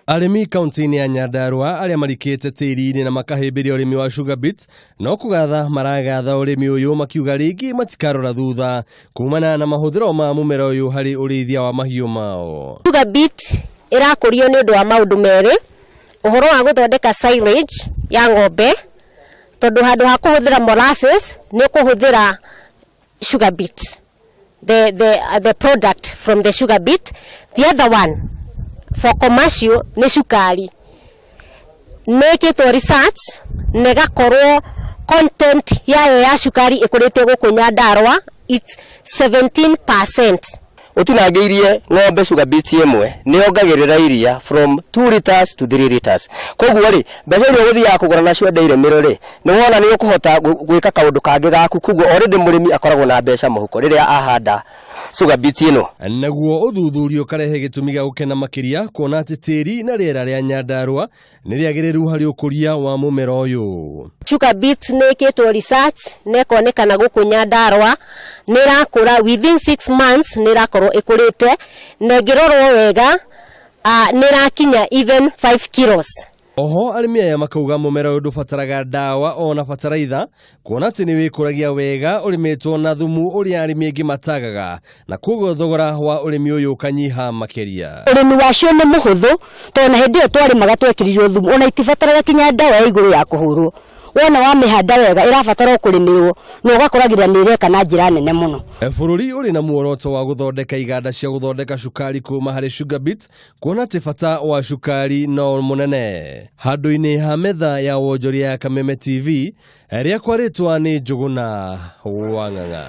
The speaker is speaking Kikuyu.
Arĩmi kaunti-inĩ ya Nyandarua arĩa marikĩte tĩri-inĩ na makahĩmbĩria ũrĩmi wa sugar beet no kũgatha maragatha ũrĩmi ũyũ makiuga rĩngĩ matikarora thutha kumana na mahũthĩro ma mũmera ũyũ harĩ ũrĩithia wa mahiũ mao. Sugar beet ĩrakũrio nĩ ũndũ wa maũndũ merĩ, ũhoro wa gũthondeka silage ya ng'ombe, tondũ handũ ha kũhũthĩra molasses nĩ ũkũhũthĩra sugar beet, the product from the sugar beet. The other one for commercial nĩ cukari. Nĩ ĩkĩtwo research na ĩgakorwo content yayo ya cukari ĩkũrĩte gũkũ Nyandarua, it's 17%. Ũtinangĩirie ng'ombe sugar beet ĩmwe nĩ yongagĩrĩra iria from 2 liters to 3 liters. Koguo rĩ, mbeca iria ũgũthiaga kũgũra nacio dairy meal rĩ, nĩ wona nĩ ũkũhota gwĩka kaũndũ kangĩ gaku. Koguo already mũrĩmi akoragwo na mbeca mũhuko rĩrĩa ahanda sugar beet ĩno. Naguo ũthuthuria ũkarehe gĩtũmi gĩa gũkena makĩria kuona atĩ tĩri na rĩera rĩa Nyandarua nĩ rĩagĩrĩru harĩ ũkũria wa mũmera ũyũ. Sugar beet nĩ ĩkĩtwo research na ĩkonekana gũkũ Nyandarua nĩ ĩrakũra within 6 months, nĩ ĩrakorwo ĩkũrĩte na ĩngĩrorwo wega nĩ ĩrakinya even 5 kilos. Oho arĩmi aya makauga mũmera ũyũ ndũbataraga ndawa ona bataraitha kuona atĩ nĩ wĩkũragia wega ũrĩmĩtwo na thumu ũrĩa arĩmi aingĩ matagaga, na koguo thogora wa ũrĩmi ũyũ ũkanyiha makĩria. Ũrĩmi wacio nĩ mũhũthũ tondũ na hĩndĩ ĩyo twarĩmaga twekĩrirwo thumu, ona itibataraga kinya ndawa ya igũrũ ya kũhũrwo. Wona wamĩhanda wega, ĩrabatara o kũrĩmĩrwo na ũgakoragĩrĩra nĩ ĩreka na njĩra nene mũno. Bũrũri ũrĩ na muoroto wa gũthondeka iganda cia gũthondeka cukari kuma harĩ sugar beet, kuona atĩ bata wa cukari no mũnene. Handũ-inĩ ha metha ya wonjoria ya Kameme TV, rĩakwa rĩtwa nĩ Njũgũna wa Ng'ang'a.